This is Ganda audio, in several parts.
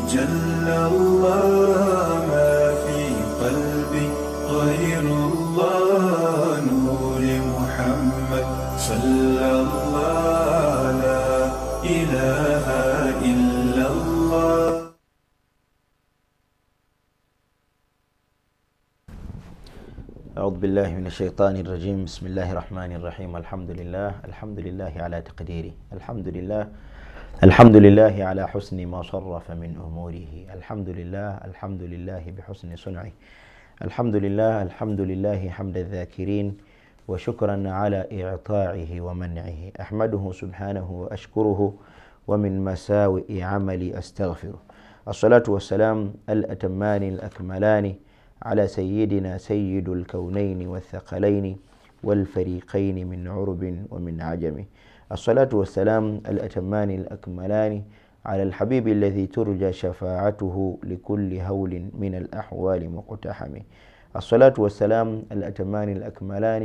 جل الله ما في قلبي غير الله نور محمد صلى الله لا إله إلا الله. أعوذ بالله من الشيطان الرجيم. بسم الله الرحمن الرحيم. الحمد لله، الحمد لله على تقديره، الحمد لله، الحمد لله على حسن ما صرف من أموره، الحمد لله، الحمد لله بحسن صنعه، الحمد لله، الحمد لله حمد الذاكرين وشكرا على إعطائه ومنعه، أحمده سبحانه وأشكره ومن مساوئ عملي أستغفره. الصلاة والسلام الأتمان الأكملان على سيدنا سيد الكونين والثقلين والفريقين من عرب ومن عجم. الصلاة والسلام الأتمان الأكملان على الحبيب الذي ترجى شفاعته لكل هول من الأحوال مقتحم. الصلاة والسلام الأتمان الأكملان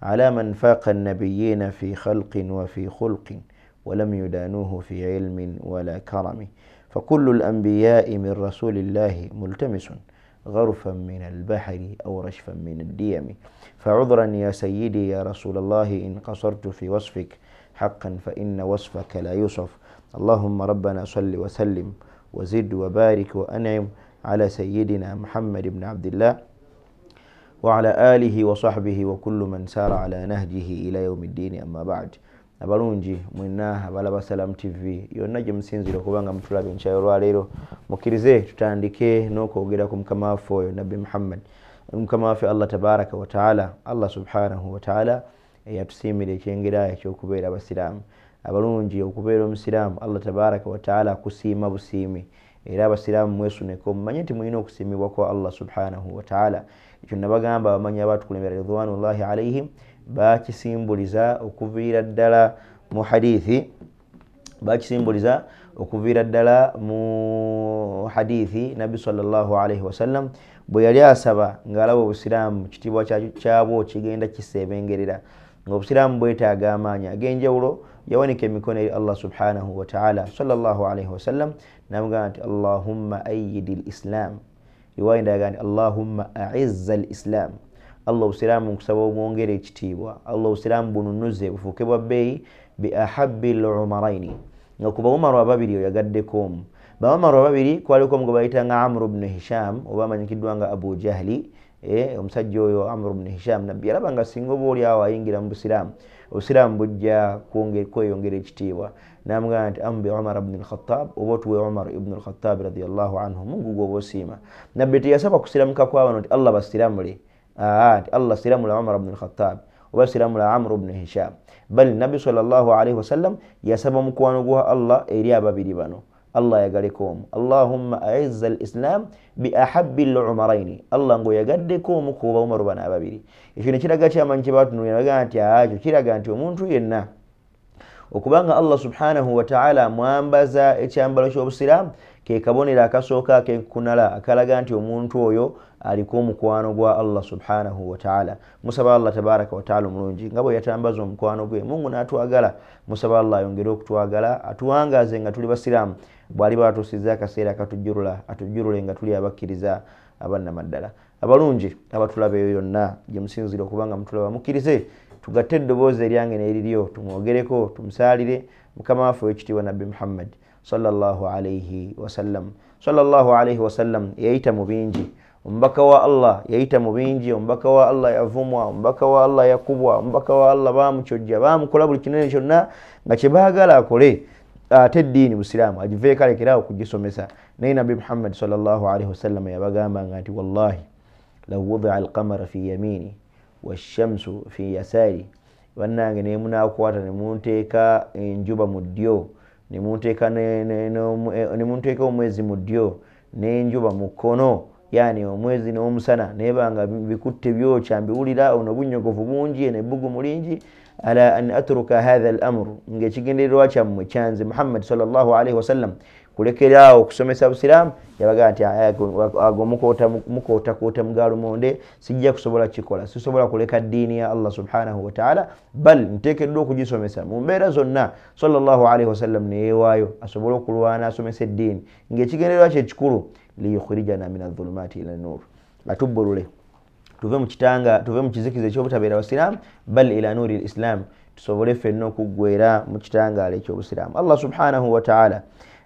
على من فاق النبيين في خلق وفي خلق ولم يدانوه في علم ولا كرم. فكل الأنبياء من رسول الله ملتمس غرفا من البحر أو رشفا من الديم. فعذرا يا سيدي يا رسول الله إن قصرت في وصفك حقا فإن وصفك لا يوصف. اللهم ربنا صل وسلم وزد وبارك وأنعم على سيدنا محمد بن عبد الله وعلى آله وصحبه وكل من سار على نهجه إلى يوم الدين. أما بعد، abalungi mwenna abalaba Salam TV yonna gye musinzira okubanga mutulaba enkya y'olwaleero, mukkirize tutandike n'okwogera ku mukama waffe oyo Nabbi Muhammad, mukama waffe Allah tabaraka wa taala, Allah subhanahu wa taala eyatusiimira ekyengera eky'okubeera abasiraamu. Abalungi, okubeera omusiraamu Allah tabaraka wa taala akusiima busiimi, era abasiraamu mwesuneko mumanye nti mulina okusiimibwa kwa Allah subhanahu wa taala. Ekyo nabagamba abamanyi abatukulembera ridwanullahi alaihim bakisimbuliza okuviira ddala mu hadithi, bakisimbuliza okuviira ddala mu hadithi Nabbi sallallahu alaihi wasallam bwe yali asaba ng'alaba obusiraamu kitiibwa kyabwo kigenda kiseebengerera, ng'obusiraamu bwetaaga amaanyi ag'enjawulo, yawanika emikono eri Allah subhanahu wa taala sallallahu alaihi wasallam n'amugamba nti Allahumma ayyidi l-islam. Riwaya endala nti Allahumma a'izza l-islam. Allah obusiraamu nkusaba obwongere ekitiibwa, Allah obusiraamu bununuze bufuuke bwa bbeeyi bi ahabbi l-umaraini, nga ku baumaru ababiri oyagaddeko omu. Baumaru ababiri kwaliko omu gwe bayitanga Amru bnu Hisham oba amanyikiddwa nga Abu Jahli. Omusajja oyo Amru bnu Hisham Nabbi yalaba nga singa oba oli awo ayingira mu busiraamu, obusiraamu bujja kweyongera ekitiibwa, n'amugamba nti ambi Umar bnu al-Khattab, oba otuwe Umar ibnu al-Khattab radiyallahu anhu, Mungu gw'oba osiima. Nabbi teyasaba kusiramuka kwa bano nti Allah basiramule, nti Allah siramula Umar ibn al-Khattab oba siramula Amr ibn Hisham, bali Nabbi sallallahu alaihi wasallam yasaba mukwano gwa Allah eri ababiri bano, Allah ayagaleko omu. Allahumma a'izza al-islam bi ahabbi al-umaraini, Allah ng'oyagaddeko omu ku baumaru bano ababiri. Ekyo ne kiraga kyamanyi kye batunuulira, bagamba nti ekyo kiraga nti omuntu yenna okubanga Allah subhanahu wa ta'ala amwambaza ekyambalo ky'obusiraamu ke kabonero akasooka ak'enkunala akalaga nti omuntu oyo aliko omukwano gwa Allah subhanahu wa ta'ala. Musaba Allah tabaraka wa ta'ala omulungi nga bwe yatambaza omukwano gwe, Mungu n'atwagala, musaba Allah ayongere okutwagala, atuwangaaze nga tuli basiraamu, bw'aliba atuusizza akaseera akatujjulula, atujjulule nga tuli abakkiriza abannamaddala. Abalungi abatulaba eyo yonna gye musinzira okubanga mutulaba, mukkirize tugatte eddoboozi eryange n'eriryo, tumwogereko, tumusaalire mukama waffe ow'ekitiibwa Nabbi Muhammad sallallahu alaihi wasallam. Sallallahu alaihi wasallam yayita mu bingi, omubaka wa Allah yayita mu bingi, omubaka wa Allah yavumwa, omubaka wa Allah yakubwa, omubaka wa Allah baamukyojja, baamukola buli kinene kyonna nga kye baagala akole, ate eddiini busiraamu agiveeko alekerawo okugisomesa. Naye Nabbi Muhammad sallallahu alaihi wasallam yabagambanga nti wallahi law wudia alqamara fi yamini washamsu fi yasari, bannange ne munaakwata ne munteeka enjuba mu ddyo, ne munteeka omwezi mu ddyo n'enjuba mu kkono, yani omwezi n'omusana nebanga bikutte byokya mbiwulira ono bunyogovu bungi eno ebbugumu lingi, ala an atruka hadha al-amru, ng'ekigendererwa kyammwe kyanze Muhammad sallallahu alaihi wasallam Kulekeraawo okusomesa busiraamu? Yabagaa nti ago mukootakoota mugalumonde, sijja kusobola kikola, sisobola kuleka ddiini ya Allah subhanahu wataala, bal nteekeddwa okugisomesa mu mbeera zonna. Sallallahu alaihi wasallam neyeewaayo asobole okulwana asomesa eddiini ng'ekigendererwa kye ekikulu, liyukhrijana min adhulumati ila nur, atubbulule tuve mu kitanga, tuve mu kizikiza eky'obutabeera basiraamu, bal ila nuri lislam, tusobole ffenna okuggwera mu kitangaala eky'obusiraamu. Allah subhanahu wataala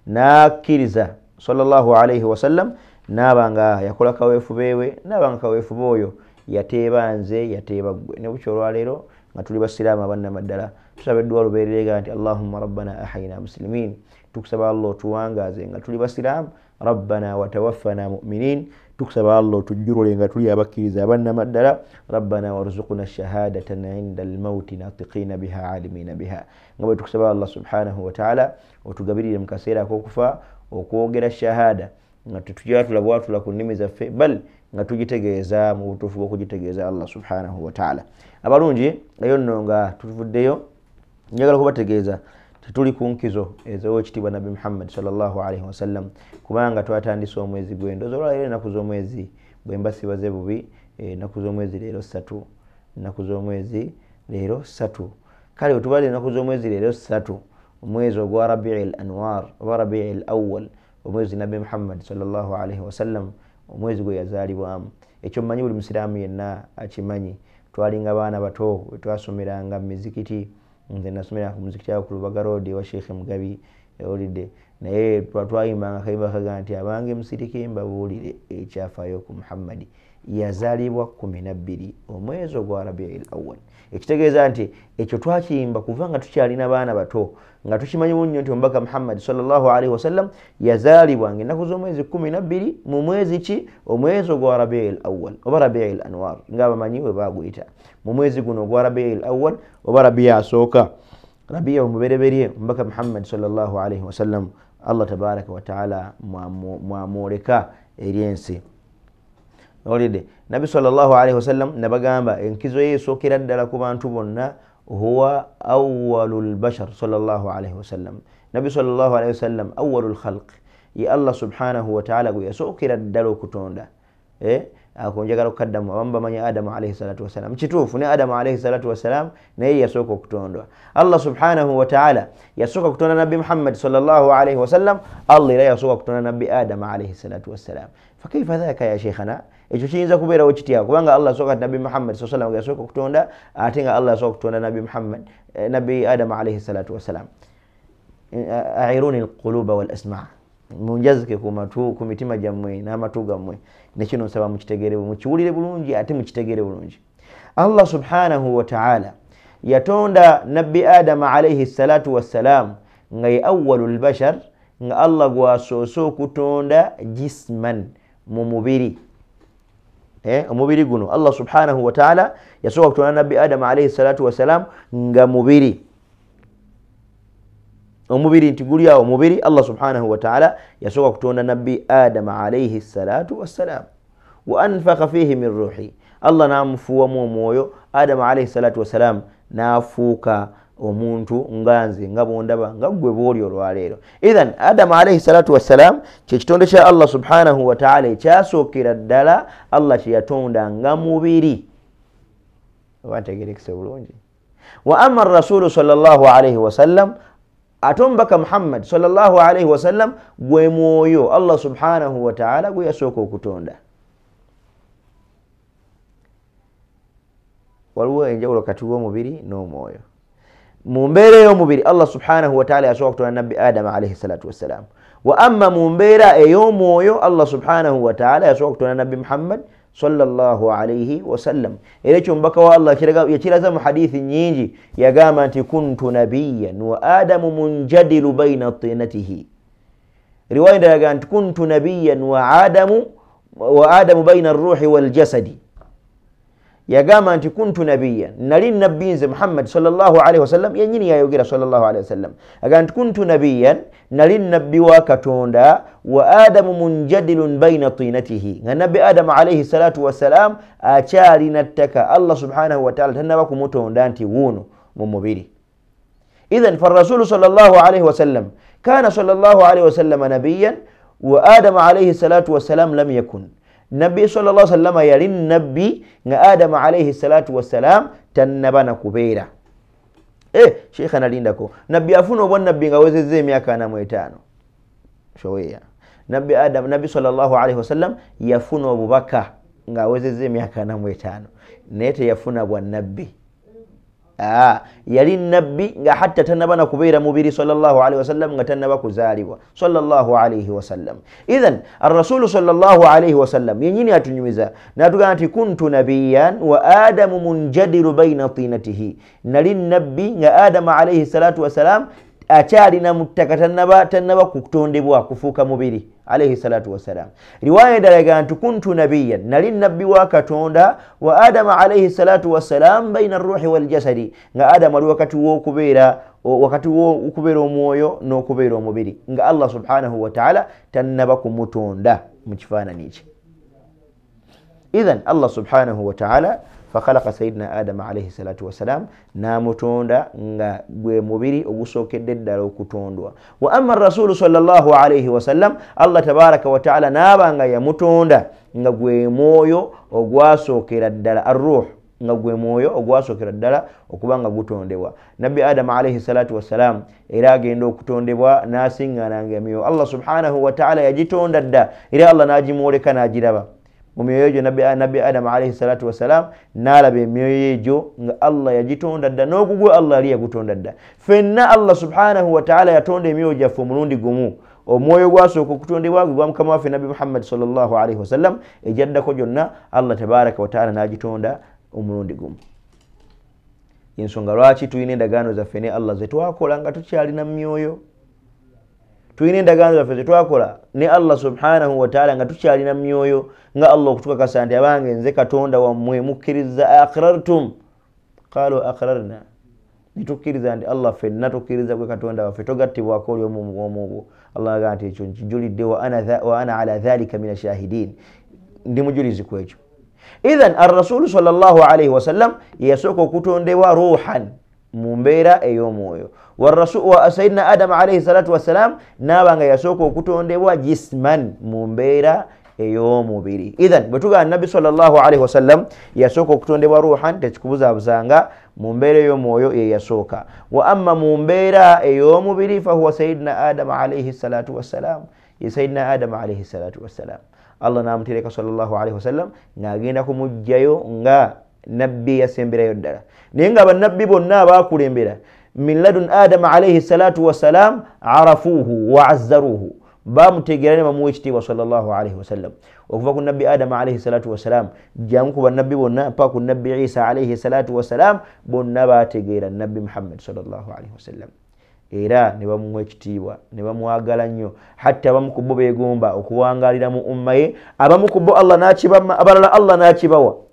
n'akkiriza sallallahu alaihi wasallam naaba nga yakola kaweefube we, naaba nga kaweefube oyo yateeba nze, yateeba ggwe. Ne bukya olwaleero nga tuli basiraamu abannamaddala, tusaba eddwa lubeererega nti allahumma rabbana ahayina muslimin, tukusaba Allah otuwangaaze nga tuli basiraamu, rabbana watawaffana muminin, tukusaba Allah otujjulule nga tuli abakkiriza abannamaddala, rabbana warzuqna shahadatan inda almauti natiqina biha alimina biha. Nga bwe tukusaba Allah subhanahu wataala otugabirire mu kaseera ak'okufa okwogera shahada nga tetujatula bwatula ku nnimi zaffe, bal nga tugitegeeza mu butuufu bw'okugitegeeza Allah subhanahu wataala. Abalungi, eyo nno nga tutuvuddeyo, njagala kubategeeza tetuli ku nkizo ez'owekitiibwa Nabbi Muhammad sallallahu alaihi wasallam, kubanga twatandise omwezi gw'endoozi olwaleero. Ennaku z'omwezi bwe mba sibaze bubi, ennaku z'omwezi leero 3, ennaku z'omwezi leero 3. Kale wetubadde ennaku z'omwezi leero 3, omwezi ogwa Rabii l Anwar oba Rabii l Awal, omwezi Nabbi Muhammad sallallahu alaihi wasallam omwezi gwe yazaalibwamu. Ekyo mmanyi buli musiraamu yenna akimanyi. Twalinga baana bato wetwasomeranga mu mizikiti, nze nasomera ku muzikiti awo ku Lubaga Road ewa Sheikh Mugabi owulidde, naye twayimbanga akayimba kaga nti abange musirike mbabuulire ekyafaayo ku Muhammadi, yazaalibwa 12 omwezi ogwa Rabii l Awal. Ekitegeeza nti ekyo twakiyimba kuva nga tukyalina baana bato, nga tukimanyi nnyo nti omubaka Muhammadi sallallahu alaihi wasallam yazaalibwa ng'ennaku z'omwezi 12 mu mwezi ki? Omwezi ogwa Rabii l Awal oba Rabii l Anwar, ng'abamanyi bwe baguyita, mu mwezi guno ogwa Rabii l Awal oba Rabii asooka, Rabii omubereberye, omubaka Muhammadi sallallahu alaihi wasallam Allah tabaraka wataala mwamwoleka eri ensi. Olidde Nabbi sallallahu alaihi wasallam nabagamba enkizo ye esookera ddala ku bantu bonna, huwa awalu lbashar sallallahu alaihi wasallam. Nabbi sallallahu alaihi wasallam awalu lkhalq, ye Allah subhanahu wataala gwe yasookera ddala okutonda. Ako njagala okukaddamu, abamu bamanyi Adamu alaihi salatu wassalam. Kituufu, ne Adamu alaihi salatu wassalam naye yasooka okutondwa. Allah subhanahu wataala yasooka kutonda Nabbi Muhammad sallallahu alaihi wasallam, Allah era yasooka kutonda Nabbi Adamu alaihi salatu wassalam. Fakaifa dhaka ya sheikhana? Ekyo kiyinza kubeerawo kitya? Kubanga Allah asooka Nabbi Muhammad sallallahu alaihi wasallam yasooka okutonda, ate nga Allah asooka kutonda Nabbi Muhammad, Nabbi Adamu alaihi salatu wassalam. Airuni alquluba wal asma, munjazike ku matu, ku mitima gyammwe n'amatu gammwe. Nekino nsaba mukitegere, mukiwulire bulungi ate mukitegere bulungi. Allah subhanahu wataala yatonda Nabbi Adamu alaihi salatu wassalam nga ye awalu lbashar, nga Allah gwasoose okutonda jisman, mu mubiri. Omubiri guno Allah subhanahu wataala yasooka kutonda Nabbi Adamu alaihi salatu wassalam nga mubiri, omubiri nti guli awo omubiri. Allah subhanahu wataala yasooka kutonda Nabbi Adamu alaihi salatu wassalam, wa anfaka fihi min ruhi, Allah n'amufuuwamu omwoyo. Adamu alaihi salatu wassalam n'afuuka omuntu nga nze, nga bwondaba, nga ggwe bw'oli olwaleero. Ithan Adamu alaihi salatu wassalam kyekitonde kya Allah subhanahu wataala ekyasookera ddala Allah kye yatonda nga mubiri. Oba ntegerekese bulungi? Wa amma rasulu sallallahu alaihi wasallam, ate omubaka Muhammad sallallahu alaihi wasallam gwe mwoyo Allah subhanahu wataala gwe yasooka okutonda. Waliwo enjawulo kati w'omubiri n'omwoyo. Mu mbeera ey'omubiri Allah subhanahu wataala yasooka kutonda Nabbi Adamu alaihi salatu wassalam. Wa amma mu mbeera ey'omwoyo Allah subhanahu wataala yasooka kutonda Nabbi Muhammad sallallahu alaihi wasallam. Era ekyo omubaka wa Allah yakiraza mu hadithi nnyingi, yagamba nti kuntu nabiyan wa Adamu munjadilu baina tinatihi. Riwaya endala yagamba nti kuntu nabiyan wa Adamu baina arruhi waljasadi. Yagamba nti kuntu nabiyan, nali nabbi nze Muhammad sallallahu alaihi wasallam, yennyini yayogera sallallahu alaihi wasallam, agamba nti kuntu nabiyan, nali nabbi wa Katonda, wa Adamu munjadilun baina tinatihi, nga Nabbi Adamu alaihi salatu wassalam akyalina ttaka, Allah subhanahu wataala tannaba kumutonda nti wuuno mu mubiri. Idhan farasulu sallallahu alaihi wasallam Kana sallallahu alaihi wasallam nabiyyan wa Adam alaihi salatu wassalam lam yakun. Nabbi sallallahu alaihi wasallam yali nabbi nga Adam alaihi salatu wassalam tannaba na kubeera. Sheikh analindako nabbi afuna obwannabbi nga awezezza emyaka 45. Showeya nabbi Adam, nabbi sallallahu alaihi wasallam yafuna obubaka nga awezezza emyaka 45, naye teyafuna bwannabbi. Yali nabbi nga hatta tannaba na kubeera mubiri sallallahu alaihi wasallam, nga tannaba kuzaalibwa sallallahu alaihi wasallam. Idhan ar-rasulu sallallahu alaihi wasallam yenyini atunyumiza n'atugamba nti kuntu nabiyyan wa adamu munjadiru baina tinatihi, nali nabbi nga Adamu alaihi salatu wasalam akyalina mu ttaka, tannaba kutondebwa kufuuka mubiri alaihi salatu wassalam. Riwaya endala egamba nti kuntu nabiyyan, nali nabbi wa Katonda, wa Adamu alaihi salatu wassalam baina ruhi wal jasadi, nga Adamu ali wakati w'okubeera omwoyo n'okubeera omubiri, nga Allah subhanahu wa ta'ala tannaba kumutonda mu kifaananyi kye. Idhan Allah subhanahu wa ta'ala fakhalaqa Sayyidina Adam alayhi salatu wassalam, n'amutonda nga gwe mubiri ogusookedde ddala okutondwa. Wa amma rasulu sallallahu alayhi wasallam, Allah tabaraka wa ta'ala n'aba nga yamutonda nga gwe mwoyo ogwasookera ddala, arruh, nga gwe mwoyo ogwasookera ddala okuba nga gutondebwa. Nabbi Adam alayhi salatu wassalam era agenda okutondebwa n'asiŋŋaananga emyoyo. Allah subhanahu wa ta'ala yagitonda dda, era Allah n'agimwoleka n'agiraba mu myoyo egyo. Nabbi Adamu alaihi salatu wassalam n'alaba emyoyo egyo nga Allah yagitonda dda, n'ogugwe Allah yali yagutonda dda. Ffenna Allah subhanahu wa ta'ala yatonda emyoyo gyaffe omulundi gumu. Omwoyo gwasooka okutondebwa gwe gwa mukama waffe Nabbi Muhammad sallallahu alaihi wasallam, egyaddako gyonna Allah tabaraka wa ta'ala n'agitonda omulundi gumu. Ensonga lwaki tulina endagaano zaffe ne Allah ze twakola nga tukyalina myoyo. Tulina endagaano zaffe ze twakola ne Allah subhanahu wa ta'ala nga tukyalina myoyo, nga Allah okutukakasa nti abange nze Katonda wammwe, mukkiriza? Aqrartum? Qalu aqrarna, nitukkiriza nti Allah ffenna tukkiriza gwe Katonda waffe, togattibwako oli omu obwo. Allah agamba nti ekyo nkijulidde, wa ana ala dhalika mina shahidin, ndi mujulizi ku ekyo. Idhan ar-rasulu sallallahu alaihi wasallam yasooka okutondebwa ruhan, mu mbeera ey'omwoyo. Wa Sayyidina Adam alayhi salatu wassalam n'aba nga yasooka okutondebwa jisman, mu mbeera ey'omubiri. Idhan bwe tugamba Nabbi sallallahu alaihi wasallam yasooka okutondebwa ruhan, tekikubuzaabuzanga mu mbeera ey'omwoyo ye yasooka. Wa amma mu mbeera ey'omubiri fahuwa Sayyidina Adam alayhi salatu wassalam, ye Sayyidina Adam alayhi salatu wassalam. Allah n'amutereka sallallahu alaihi wasallam ng'agenda kumuggyayo nga nabbi yasemberayo ddala. Naye nga bannabbi bonna abaakulembera min ladun Adama alayhi salatu wassalam arafuuhu wa azzaruuhu, bamutegeera ne bamuwa ekitiibwa sallallahu alaihi wasallam. Okuva ku nabbi Adama alayhi salatu wassalam jangu ku bannabbi bonna mpaka ku nabbi Isa alayhi salatu wassalam, bonna baategeera nabbi Muhammad sallallahu alaihi wasallam, era ne bamuwa ekitiibwa ne bamwagala nnyo. Hatta abamu ku bo beegomba okuwangaalira mu umma ye, abamu ku bo Allah n'akibamma, abalala Allah n'akibawa.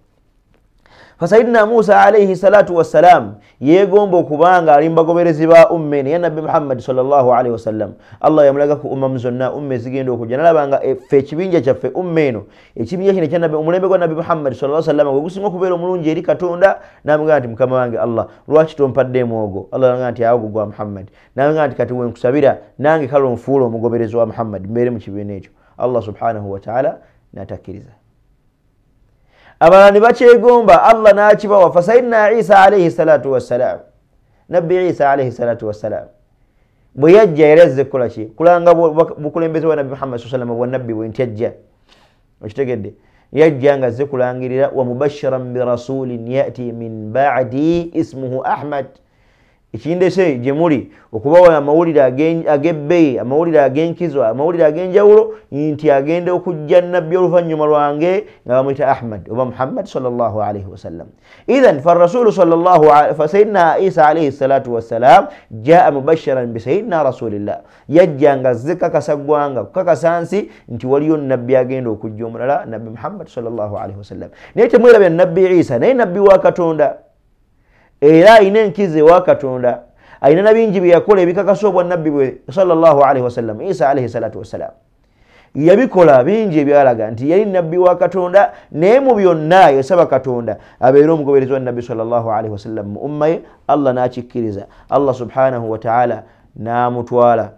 Fasayidina Musa alayhi salatu wassalam yeegomba okubanga ali mu bagoberezi ba umma eno ya Nabbi Muhammad sallallahu alaihi wasallam. Allah yamulaga ku ummamu zonna, umma ezigenda okujja, nalaba nga ffe ekibinja kyaffe umma eno, ekibinja kino ekya Nabbi, omulembe gwa Nabbi Muhammad sallallahu alaihi wasallam gwe gusinga okubeera omulungi eri Katonda. N'amugamba nti mukama wange Allah, lwaki tompaddeemu ogwo? Allah n'amugamba nti awo gwa Muhammad. N'amugamba nti kati wenkusabira nange kale onfuule omugoberezi wa Muhammad, mbeere mu kibiina ekyo. Allah subhanahu wa ta'ala n'atakkiriza. Abalala ne bakyegomba, Allah n'akibawa. Fasayidina Isa alayhi salatu wassalam, Nabbi Isa alayhi salatu wassalam bwe yajja yali azze kukola ki? Kulanga bukulembeze bwa Nabbi Muhammad sallallahu alaihi wasallam, bwa nabbi bwe nti ajja. Okitegedde? Yajja nga azze kulangirira wa mubashiran bi rasulin yati min ba'di ismuhu Ahmad. Ekindese gye muli okubawa amawulire ag'ebbeeyi, amawulire ag'enkizo, amawulire ag'enjawulo, nti agenda okujja nabbi oluvannyuma lwange nga bamuyita Ahmad oba Muhammad sallallahu alaihi wasallam. Idhan farasulu sallallahu fa sayyidina Isa alaihi salatu wassalam jaa mubashiran bi sayyidina rasulillah, yajja nga azze kakasa ggwanga, kukakasa nsi nti waliyo nabbi agenda okujja omulala, Nabbi Muhammad sallallahu alaihi wasallam. Naye temwerabya Nabbi Isa, naye nabbi wa Katonda, era alina enkizo ewa Katonda, alina na bingi bye yakola ebikakasa obwannabbi bwe sallallahu alaihi wasallam. Isa alaihi salatu wassalam yabikola bingi ebyalaga nti yali nabbi wa Katonda, naye mu byonna yasaba Katonda abeere omugoberezi wa Nabbi sallallahu alaihi wasallam mu umma ye. Allah n'akikkiriza, Allah subhanahu wa ta'ala n'amutwala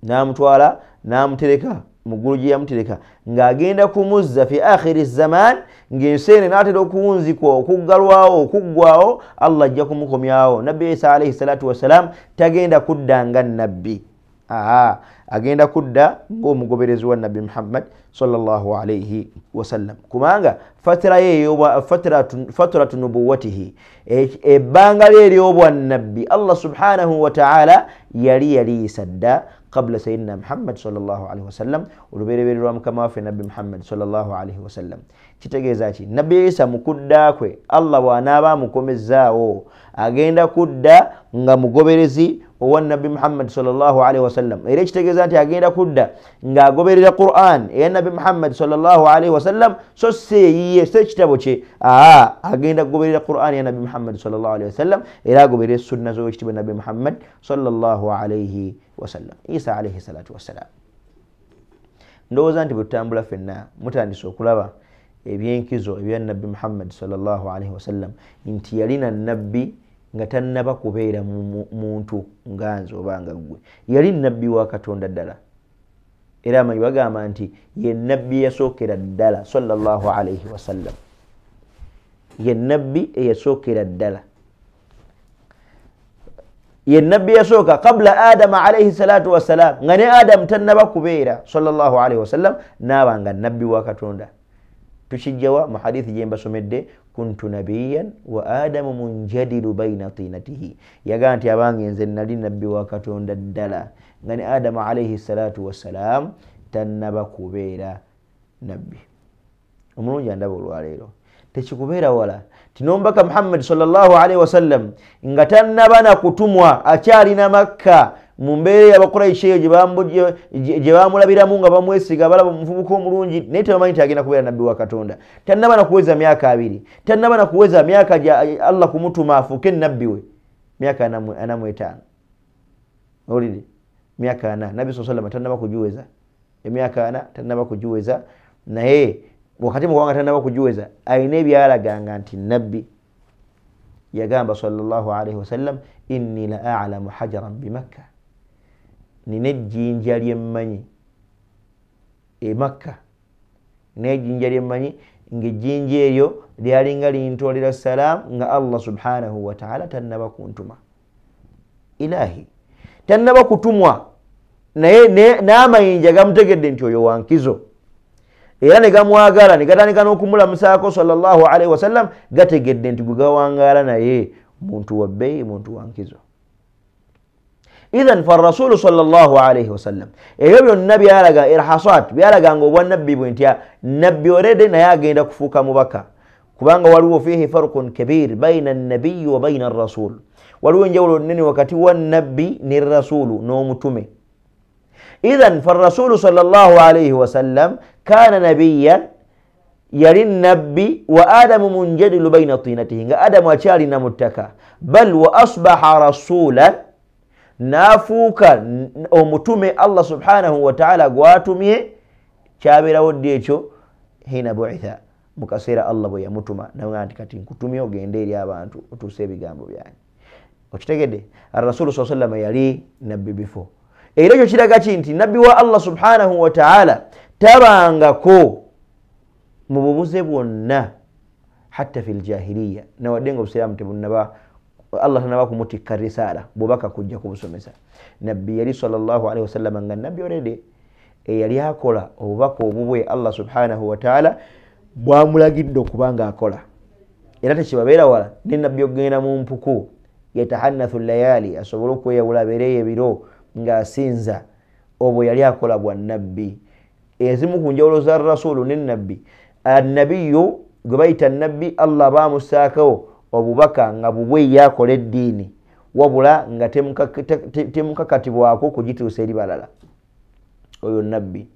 N'amutwala n'amutereka mu ggulu gye yamutereka, ng'agenda kumuzza fi akhiri zaman, ng'ensi eno n'atera okuwunzikwa, okuggalwawo, okuggwawo, Allah ajja kumukomyawo. Nabbi Isa alaihi salatu wassalam tagenda kudda nga nabbi, agenda kudda ng'omugoberezi wa Nabbi Muhammad sallallahu alaihi wasallam, kubanga fatira ye fatratu nubuwatihi, ebbanga lye ery'obwannabbi Allah subhanahu wa ta'ala yali yaliyisa dda qabla sayyidina Muhammad sallallahu alaihi wasallam, olubereberye lwa mukama waffe Nabbi Muhammad sallallahu alaihi wasallam. Kitegeeza ki? Nabbi Isa mu kudda kwe Allah bw'anaaba amukomezzaawo agenda kudda nga mugoberezi owa Nabbi Muhammad sallallahu alaihi wasallam. Era ekitegeeza nti agenda kudda ng'agoberera Qur'an eya Nabbi Muhammad sallallahu alaihi wasallam, so si eyiye, si ekitabo kye. Agenda kugoberera Qur'an eya Nabbi Muhammad sallallahu alaihi wasallam, era agoberere sunna z'owekitiibwa Nabbi Muhammad sallallahu alaihi wasallam. Isa alaihi salatu wassalam. Ndowooza nti bwe tutambula ffenna mutandise okulaba ebyenkizo ebya Nabbi Muhammad sallallahu alaihi wasallam, nti yalina nabbi nga tannaba kubeera muntu nga nze oba nga ggwe. Yali nabbi wa Katonda ddala, era amanyi bagamba nti ye nabbi eyasookera ddala sallallahu alaihi wasallam, ye nabbi eyasookera ddala, ye nabbi eyasooka qabla Adama alaihi salatu wassalam, nga ne Adamu tannaba kubeera sallallahu alaihi wasallam, n'aba nga nabbi wa Katonda. Tukijjawa mu hadithi gye mbasomedde, kuntu nabiyan wa adamu munjadilu baina tinatihi, yagamba nti abange nze nali nabbi wa Katonda ddala, nga ne Adamu alaihi salatu wassalam tannaba kubeera nabbi. Omulungi andaba olwaleero, tekikubeera wala ti n'omubaka Muhammad sallallahu alaihi wasallam nga tannaba na kutumwa, akyalina Makka mu mbeera y'Abakuraishi eyo gye bamulabiramu nga bamwesiga, balaba omuvubuka omulungi, naye tebamanyi nti agenda kubeera nabbi wa Katonda. Tannaba na kuweza myaka 2, tannaba na kuweza myaka gya Allah kumutuma afuuke nabbi we, myaka 45. Owulidde? Myaka 4 Nabbi sallallahu alaihi wasallam tannaba kugiweza emyaka 4, tannaba kugiweza, naye wakati mukubanga tannaba kugiweza alina ebyalaganga nti nabbi. Yagamba sallallahu alaihi wasallam, inni la a'lamu hajaran bi Makka, nina ejjinja lyemmanyi e Makka, n'ejjinja lyemmanyi ng'ejjinja eryo lyalinga lintolera salaamu nga Allah subhanahu wa ta'ala tannaba kuntuma. Ilahi tannaba kutumwa, naye n'amayinja gamutegedde nti oyo wankizo, era ne gamwagala ne gatandika n'okumulamusaako sallallahu alaihi wasallam, gategedde nti gwe gawangaala naye muntu wa bbeeyi, muntu wankizo. Idhan farrasulu sallallahu alaihi wasallam ebyo byonna byalaga irhasat, byalaganga obwannabbi bwe nti nabbi orede naye agenda kufuuka mubaka, kubanga waliwo fihi farqun kabir baina nabiyi wa baina rasul, waliwo enjawulo nnene wakati wa nabbi ne rasulu n'omutume. Idhan farrasulu sallallahu alaihi wasallam kana nabiyan, yali nabbi, wa adamu munjadilu baina tinatihi, nga Adamu akyalina mu ttaka, bal wa asbaha rasulan, n'afuuka omutume Allah subhanahu wa ta'ala gwatumye. Kyabeerawo ddi ekyo? Hina buitha, mu kaseera Allah bwe yamutuma naga nti kati nkutumye ogende eri abantu otuuse ebigambo byange. Okitegedde? Arrasulu sallallahu alaihi wasallam yali nabbi before. Era ekyo kiraga ki? Nti nabbi wa Allah subhanahu wa ta'ala tabangako mu bubuze bwonna hatta fil jahiliya, nawadde nga obusiraamu tebunnaba, Allah tanaba kumutikka risaala, bubaka kujja kubusomesa. Nabbi yali sallallahu alaihi wasallam nga nabbi already eyali akola obubaka obubwe Allah subhanahu wa ta'ala bwamulagidde okuba nga akola. Era tekibabeera wala ne nabbi okugenda mu mpuku yatahannathu layali, asobole okweyawula abeereyo ebiro ng'asinza, obwo yali akola bwa nabbi. Ezimu ku njawulo za rasulu ne nabbi, annabiyu gwe bayita nabbi Allah baamussaako obubaka nga bubwe yakola eddiini, wabula nga temukakatibwako kugituusa eri balala, oyo nabbi.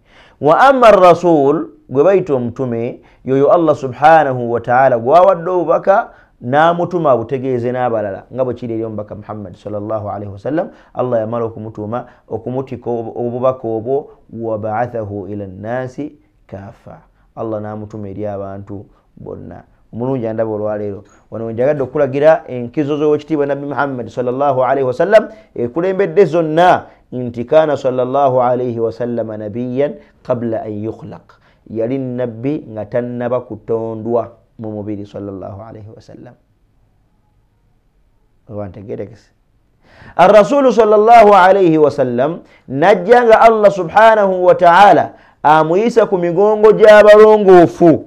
Wa amma rasul gwe bayita omutume, yoyo Allah subhanahu wa ta'ala gwawadde obubaka n'amutuma abutegeeze n'abalala, nga bwe kiri eri omubaka Muhammad sallallahu alaihi wasallam. Allah yamala okumutuma okumutika obubaka obwo, wa ba'athahu ila nnasi kafa, Allah n'amutuma eri abantu bonna. Omulungi andaba olwaleero, wano njagadde okulagira enkizo z'owekitiibwa Nabbi Muhammad sallallahu alaihi wasallam ekulembedde zonna Nti kana sallallahu alaihi wasallama nabiyan qabla an yukhlaq, yali nabbi nga tannaba kutondwa mu mubiri sallallahu alaihi wasallam. Wantegerekese arrasulu sallallahu alaihi wasallam najja nga Allah subhanahu wa ta'ala amuyisa ku migongo gy'abalongoofu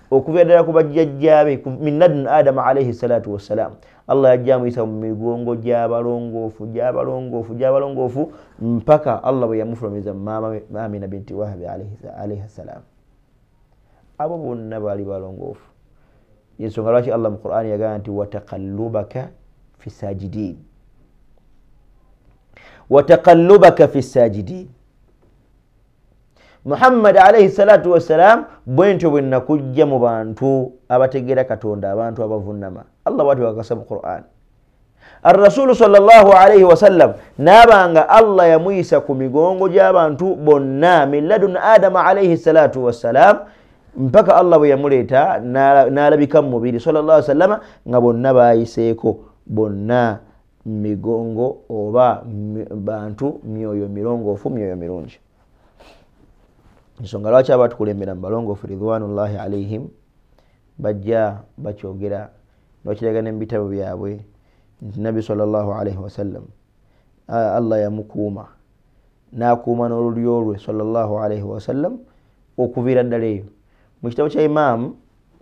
okuva ddala ku bajjajjaabe min ladun Adama alaihi salatu wassalam. Allah yajja amuyisa mu migongo gy'abalongoofu gy'abalongoofu gy'abalongoofu mpaka Allah bwe yamufulumiza maama Amina binti Wahabi alaihi salam. Abo bonna baali balongoofu. Yensonga lwaki Allah mu Qur'ani yagamba nti wataqallubaka fi sajidin, wataqallubaka fi sajidin. Muhammad alayhi salatu wassalam bwentyo bwe nakujja mu bantu abategeera Katonda, abantu abavunnama. Allah bw'atyo wakasa mu Qur'an. Arrasulu sallallahu alayhi wasallam n'abanga Allah yamuyisa ku migongo gy'abantu bonna min ladun Adama alayhi salatu wassalam mpaka Allah bwe yamuleeta n'alabika mu mubiri sallallahu alayhi wasallama nga bonna bayiseeko bonna migongo oba bantu myoyo mirongoofu myoyo mirungi. Ensonga lwaki abatukulembera mu balongoofu ridwanullahi alaihim bajja bakyogera bakiraga ne mu bitabo byabwe nti Nabbi sallallahu alaihi wasallam Allah yamukuuma n'akuuma n'olulyo lwe sallallahu alaihi wasallam okuviira ddala eyo. Mu kitabo kya Imam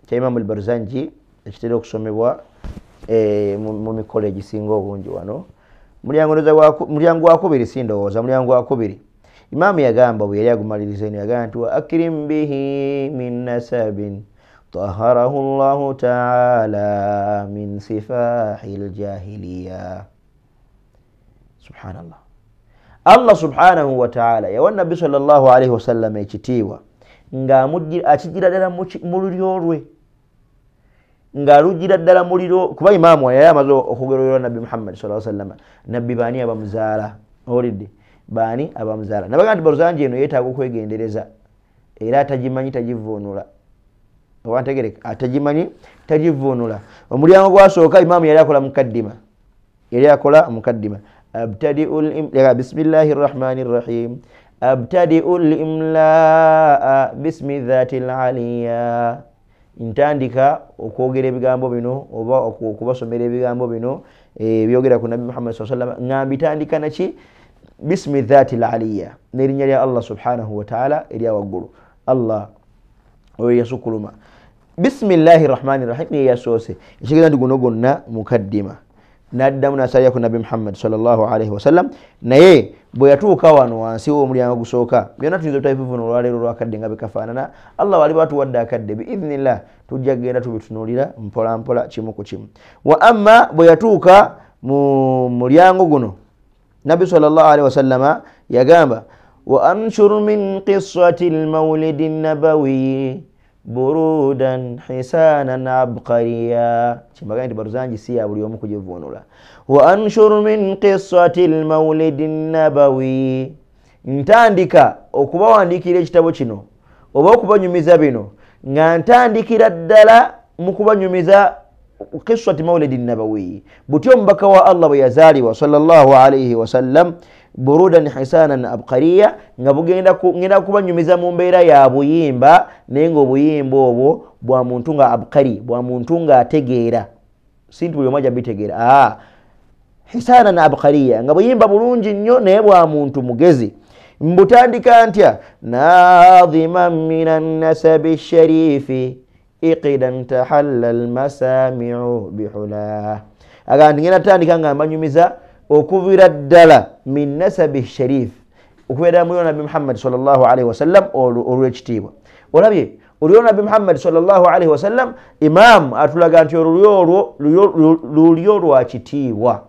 al-Barzanji ekitera okusomebwa mu mikolo egisinga obungi wano, mulyango wa kubiri, sindowooza mulyango wa kubiri, Imam yagamba bwe yali agumaliriza eno yagamba nti wa akrim bihi min nasabin taharahu Allahu ta'ala min sifahil jahiliya. Subhanallah, Allah subhanahu wa ta'ala yawa Nabbi sallallahu alaihi wasallam ekitiibwa nga akigira ddala mu lulyo lwe, ng'alugira ddala muliro, kuba imaamu yali amaze okugererwa Nabbi Muhammad sallallahu alaihi wasallam. Nabbi baani abamuzaala? Owulidde, baani abamuzaala? Nabaga nti Barzanji eno yeetaaga okwegendereza era atagimanyi tagivuunula. Owantegereka, atagimanyi tagivuunula. Omulyango gwasooka imaamu yali akola mukaddima, yali akola mukaddima abtadi'u bismillahi rrahmani rrahim abtadi'u l-imlaa bismi dhati l-aliya. Ntandika okwogera ebigambo bino oba okubasomera ebigambo bino ebyogera ku Nabbi Muhammad sallallahu alaihi wasallam nga mbitandika naki bismi dhati l-aliya, n'erinnya lya Allah subhanahu wa ta'ala erya waggulu. Allah oyo yasukuluma bismillahi rrahmani rrahim ye yasoose, ekitegeeza nti guno gwonna mukaddima. N'addamu n'asalira ku Nabbi Muhammad sallallahu alaihi wasallam. Naye bwe yatuuka wano wansi w'omulyango gusooka, byonna tuyinza obutabivuna olwaleero olwakadde nga bikafaanana. Allah wali batuwadde akadde biidhnillah, tujja kugenda tubitunuulira mpola mpola kimu ku kimu. Wa amma bwe yatuuka mu mulyango guno, Nabbi sallallahu alaihi wasallama yagamba wa anshur min qissati lmaulidi nabawi burudan hisanan abqariya. Kimbaga nti Barzanji si ya buli omu kugivuunula. Wa anshur min qissati lmaulidi nabawi, ntandika okubawandiikira ekitabo kino oba okubanyumiza bino nga ntandikira ddala mu kubanyumiza qissati maulidi nabawi, butyo omubaka wa Allah bwe yazaalibwa sallallahu alaihi wasallam burudan hisanan abqariya, nga ngenda kubanyumiza mu mbeera ya buyimba, naye ng'obuyimba obwo bwa muntu nga abqari, bwa muntu ng'ategeera, si nti buli omu ajja bitegeera. Hisanan abqariya, nga buyimba bulungi nnyo naye bwa muntu mugezi. Mbutandika ntya? Nadhiman minan nasabi sharifi iqidan tahalla almasami'u bihula. Aga nti ngenda tandika nga mbanyumiza okuvira ddala min nasabi sharif, okuva ddala mu Nabbi Muhammad sallallahu alaihi wasallam olw'ekitiibwa. Olabye olwo Nabbi Muhammad sallallahu alaihi wasallam, imam atulaga nti olulyo olwo lulyo lwa kitiibwa,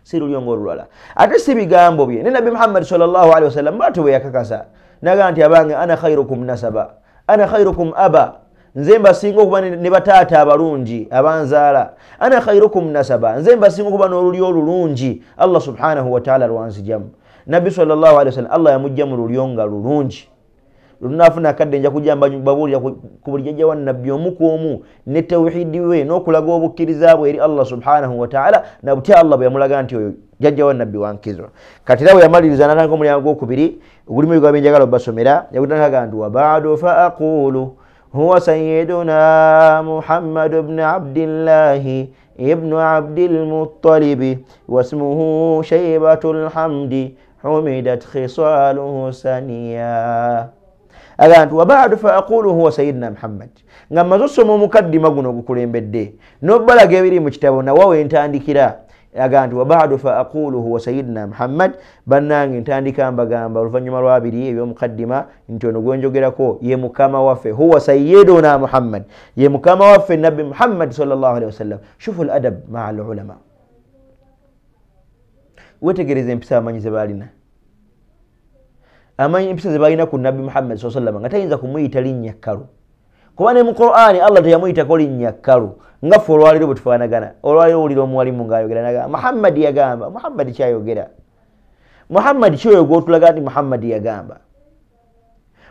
si lulyo ng'olulala. Ate si bigambo bye ne Nabbi Muhammad sallallahu alaihi wasallam bw'atyo bwe yakakasa naga nti abange ana khairukum nasaba ana khairukum aba, nze mbasinga okuba ne bataata abalungi abanzaala, ana khairukum nasaba, nze mbasinga okuba n'olulyo olulungi Allah subhanahu wa ta'ala lwanzijamu. Nabbi sallallahu alaihi wasallam Allah yamujja mu lulyo nga lulungi. Lunafuna akadde nja kujja mbabuulira ku buli jjajja wa Nabbi omu ku omu ne tawhidi we n'okulaga obukkiriza bwe eri Allah subhanahu wa ta'ala, na butya Allah bwe yamulaga nti oyo Jjajja wa nabbi wankizo. Kati era bwe yamaliriza n'atandika omulyango gwokubiri ogulimu ebigambo bye njagala obbasomera, yagutandika nti wabaadu fa aqulu huwa sayyiduna Muhammad ibn Abdillahi ibnu Abdil Muttalibi wasmuhu Shaybatul Hamdi humidat khisaluhu saniya. Aga nti wabaadu fa aqulu huwa sayyidina Muhammad. Nga mmaze osoma omukaddima guno ogukulembedde n'obbalaga ebiri mu kitabo nawawe ntandikira. Aga nti wabaadu fa aqulu huwa sayyidina Muhammad, bannange ntandika mbagamba oluvannyuma lwabiri ebyomukaddima nti ono gwe njogerako ye mukama waffe, huwa sayyiduna Muhammad, ye mukama waffe nabbi Muhammad sallallahu alaihi wasallam. Shufu al adab maa al ulama, wetegereze empisa amanyi ze baalina, amanyi empisa ze baalina ku nabbi Muhammad sallallahu alaihi wasallam nga tayinza kumuyita linnya kkalu, kuba ne mu Qur'ani Allah teyamuyitako linnya kkalu. Nga ffe olwaleero bwe tufaanagana, olwaleero owulira omuwalimu ng'ayogera n'agamba Muhammad yagamba, Muhammad kyayogera, Muhammad kyoyo gw'otulaga nti Muhammad yagamba.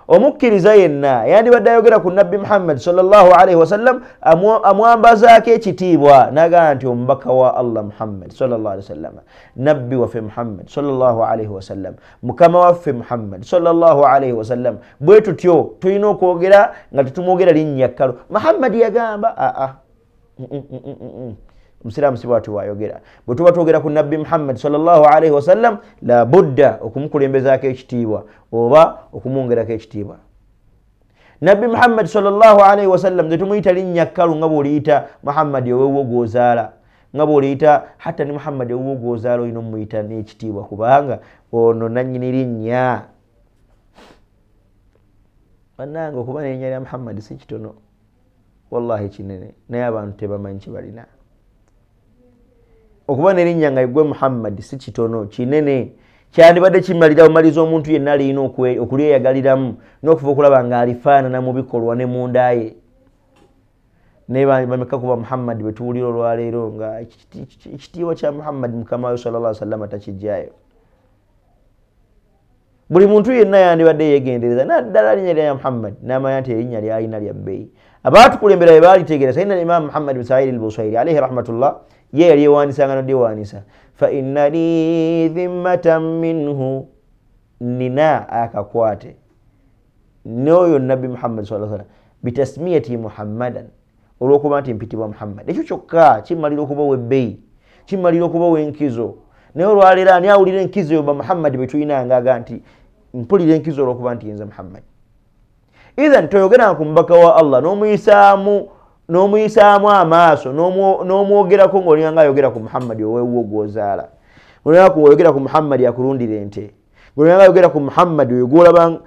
Omukkiriza yenna yandibadde ayogera ku nabbi Muhammad sallallahu alaihi wasallam amwambazaako ekitiibwa n'agamba nti omubaka wa Allah Muhammad sallallahu alaihi wasallam, nabbi waffe Muhammad sallallahu alaihi wasallam, mukama waffe Muhammad sallallahu alaihi wasallam. Bwe tutyo tulina okwogera nga tetumwogera linnya kkalu. Muhammad yagamba aa Omusiraamu si bw'atyo bw'ayogera. Bwe tuba twogera ku nabbi Muhammad sallallahu alaihi wasallam, la budda okumukulembezaako ekitiibwa oba okumwongerako ekitiibwa. Nabbi Muhammad sallallahu alaihi wasallam tetumuyita linnya kkalu nga bw'oliyita Muhammad ow'ewuwo gw'ozaala, nga bw'oliyita hatta ne Muhammad ow'ewuwo gw'ozaala olina omuyita n'ekitiibwa, kubanga ono nannyini linnya. Bannange okuba n'erinnya lya Muhammad si kitono, wallahi kinene, naye abantu tebamanyi kye balina. Okuba n'erinnya nga gwe Muhammad si kitono, kinene, kyandibadde kimalira bumaliza omuntu yenna alina okulyeyagaliramu n'okuva okulaba ng'alifaanana mu bikolwa ne munda ye. Naye bameka kuba Muhammad bwe tuwulira olwaleero nga ekitiibwa kya Muhammad mukama we sallallahu alaihi wasallam takijjayo. Buli muntu yenna yandibadde yeegendereza naddala linnya lya Muhammad n'amanya nti erinnya lyalina lya bbeeyi. Abaatukulembera bwe baalitegeera, Sayyidina Imam Muhammad bin Said al-Busairi alayhi rahmatullah ye yali yeewanisanga n'oddeewaanisa, fa inna li dhimmatan minhu, nina akakwate n'oyo nabbi Muhammad sallallahu alaihi wasallam bitasmiyati Muhammadan, olw'okuba nti mpitibwa Muhammad. Ekyo kyokka kimalira okuba ow'ebbeeyi, kimalira okuba ow'enkizo. Naye olwaleero ani awulira enkizo eyo ba Muhammad bwe tulina ng'aga nti mpulira enkizo olw'okuba nti yenze Muhammad? Ithan toyogeranga ku mubaka wa Allah n'omuyisaamu amaaso n'omwogerako ng'olinga ng'ayogera ku Muhammad ow'ewuwo gw'ozaala, ng'olinga oyogera ku Muhammad akulundira ente, ng'olinga ng'ayogera ku Muhammad oyo gw'olaba.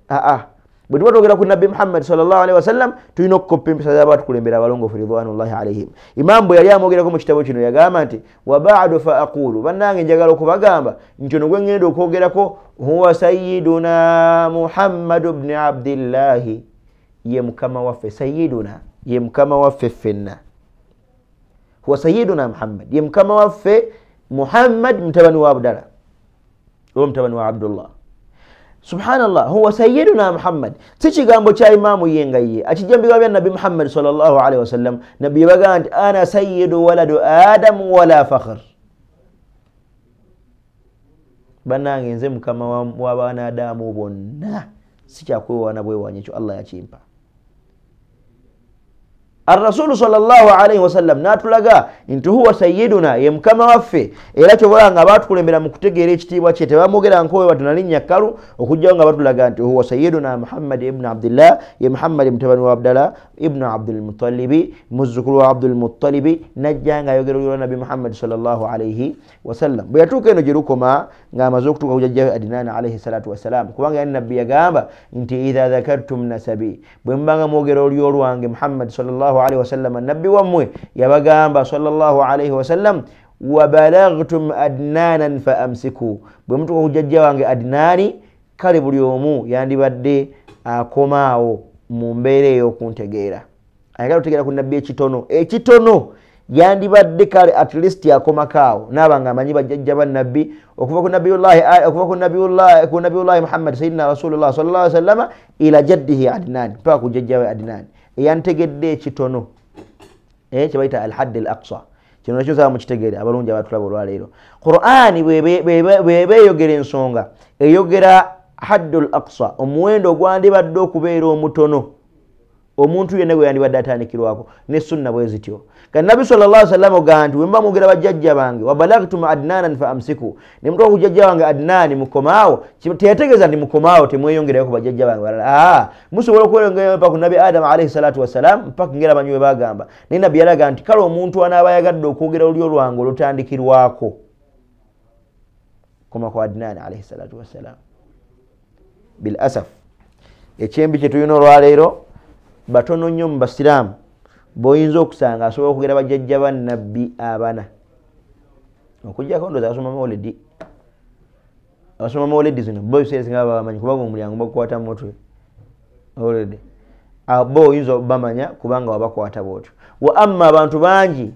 Aa, bwe tuba twogera ku nabbi Muhammad sallallahu alaihi wasallam tulina okukoppa empisa z'abaatukulembera abalongoofu ridwanullahi alaihim. Imaamu bwe yali amwogerako mu kitabo kino yagamba nti wabaadu fa aqulu, bannange njagala okubagamba nti ono gwe ŋŋenda okwogerako huwa sayyiduna Muhammad ibni Abdillahi, ye mukama waffe, sayyiduna ye mukama waffe ffenna, huwa sayyiduna Muhammad, ye mukama waffe Muhammad mutabani wa Abdallah oba mutabani wa Abdullah. Subhanallah, huwa sayyiduna Muhammad si kigambo kya imaamu ye nga ye akijja mu bigambo bya nabbi Muhammad sallallahu alaihi wasallam. Nabbi yabagamba nti ana sayyidu waladu Adamu wala fakhr, bannange nze mukama w'abaana Adamu bonna, si kyakwewaana bwewaanyi, ekyo Allah yakimpa. Arrasulu sallallahu alaihi wasallam n'atulaga nti huwa sayyiduna, ye mukama waffe. Era kyobola nga baatukulembera mu kutegeera ekitiibwa kye tebamwogera nkowe batunalinnya kkalu, okugjawo nga batulaga nti huwa sayyiduna Muhammad ibn Abdillah, ye Muhammad mutabani wa Abdallah ibn Abdul Muttalibi, muzzukulu wa Abdul Muttalibi. Najja ng'ayogera olwa nabbi Muhammad sallallahu alaihi wasallam. Bwe yatuuka eno gye lukoma ng'amaze okutuuka ku jjajjaawe Adinaani alaihi salatu wassalam, kubanga yani nabbi yagamba nti idha dhakartum nasabi, bwe mubanga mwogera olyo lwange Muhammad sallallahu alaihi wasallam, nabbi wammwe yabagamba sallallahu alaihi wasallam wa balaghtum adnanan fa amsiku, bwe mutuuka ku jjajja wange Adnaani, kale buli omu yandibadde akomaawo mu mbeera ey'okuntegeera. Ayagala otegeera ku nabbi ekitono ekitono, yandibadde kale at least akomako awo n'aba nga amanyi bajjajja ba nabbi okuva ku nabiyullahi okuva ku nabiyullahi Muhammad sayyidina Rasulullah sallallahu alaihi wasallam ila jaddihi Adnan, mpaka ku jjajja we Adnan eyantegedde ekitono, kye bayita al-hadd al-aqsa, Kino nakyo nsaba mukitegeere abalungi abatulaba olwaleero. Qur'ani bweba eyogera ensonga, eyogera haddul aqsa, omuwendo ogwandibadde okubeera omutono omuntu yenna gwe yandibadde atandikirwako, ne sunna bwe zityo. Kati Nabbi sallallahu alaihi wasallam ogamba nti bwe mba mwogera bajjajja bange, wa balagtum adnanan fa amsiku, ne mutuuka ku jjajja wange Adnaani mukomaawo, teyategeeza nti mukomaawo temweyongerayo ku bajjajja bange balala. Musobola okweyongerayo mpaka ku Nabbi Adamu alaihi salatu wassalam, mpaka ngeri abamanyi bwe bagamba. Naye Nabbi yalaga nti kale omuntu anaaba ayagadde okwogera olulyo lwange olutandikirwako, koma ku Adnaani alaihi salatu wassalam. Bil asaf, ekyembi kye tulina olwaleero batono nnyo mu basiraamu b'oyinza okusanga asobola okwogera bajjajja ba Nabbi abana, okuggyako ndowooza abasoma mawulidi. Abasoma mawulidi zino bo ebiseera ebisinga baba bamanyi kubanga omulyango bagukwata mu mutwe already. Bo oyinza obamanya kubanga wabakwata bw'otyo. Wa amma abantu bangi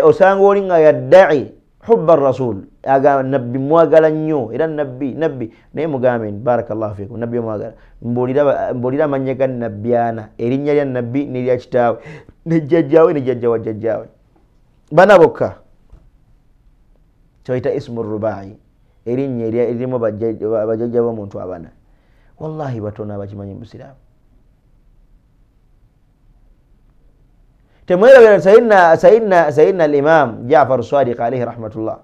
osanga oli nga yaddai hubba rasul, agamba Nabbi mwagala nnyo, era Nabbi Nabbi, naye mugambe nti barakallahu fikum, Nabbi omwagala. Mbuulira amannya ga Nabbi ana, erinnya lya Nabbi n'erya kitaawe ne jjajjaawe ne jjajja wa jjajjaawe, bana bokka. Kyebayita ismu rubai, erinnya eririmu bajjajja b'omuntu abana. Wallahi batono abakimanyi mu busiraamu. Temwerabira Sayyidina al-Imam Jaafar Sadiq alayhi rahmatullah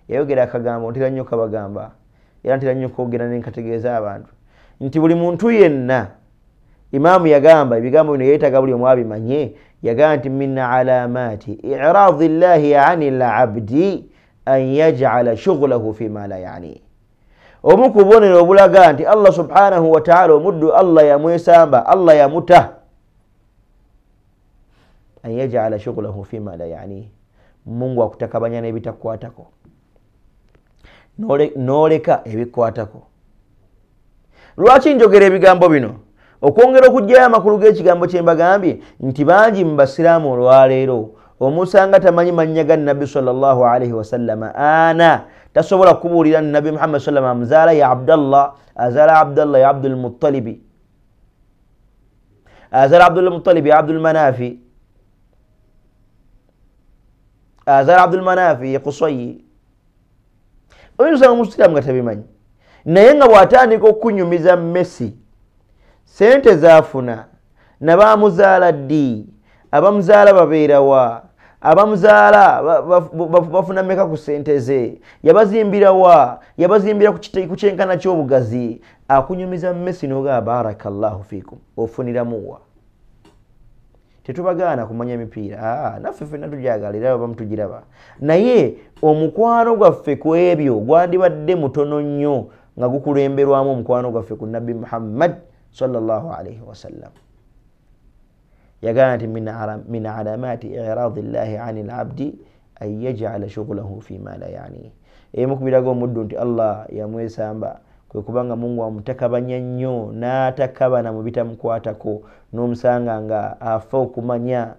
yayogera akagambo, ntera nnyo kabagamba era ntera nnyo kwogera ne nkategeeza abantu nti buli muntu yenna, Imaamu yagamba ebigambo bino yeetaaga buli omu abimanye. Yagamba nti min alamati i'radi llahi ani l-abdi an yaj'ala shughlahu fima la ya'ni. Omu ku bubonero obulaga nti Allah subhanahu wa ta'ala omuddu Allah yamwesamba, Allah yamuta, an yaj'ala shughlahu fima la ya'ni, Mungu akutakabanya n'ebitakwatako n'oleka ebikwatako. Lwaki njogera ebigambo bino? Okwongera okuggyayo amakulu g'ekigambo kye mbagambye nti bangi mu basiraamu olwaleero omusanga tamanyi mannya ga Nabbi sallallahu alaihi wasallama ana, tasobola kubuulira Nabbi Muhammad sallallahu alaihi wasallam amuzaala ya Abdallah, azaala Abdallah ya Abdul Muttalibi, azaala Abdul Muttalibi ya Abdul Manafi, azaala Abdul Manafi ya Qusayi. Oyinza omusiraamu nga tabimanyi, naye nga bw'atandika okunyumiza Messi sente zaafuna, nabamuzaala ddi, abamuzaala babeerawa, abamuzaala bafuna mmeka ku sente ze, yabazimbirawa, yabazimbira ku kyenkana ky'obugazi, akunyumiza Messi n'ogamba barakallahu fikum, ofuniramuwa. Tetubagaana kumanya emipiira, naffe ffenna tugyagala era abamu tugiraba, naye omukwano gwaffe ku ebyo gwandibadde mutono nnyo nga gukulemberwamu omukwano gwaffe ku Nabbi Muhammad sallallahu alaihi wasallam. Yagamba nti min alamati i'radi llahi ani l-abdi an yaj'ala shughlahu fima la ya'ni. Emu ku biraga omuddu nti Allah yamwesamba kwe kubanga Mungu amutakabanya nnyo n'atakabana mu bitamukwatako, n'omusanga nga afa okumanya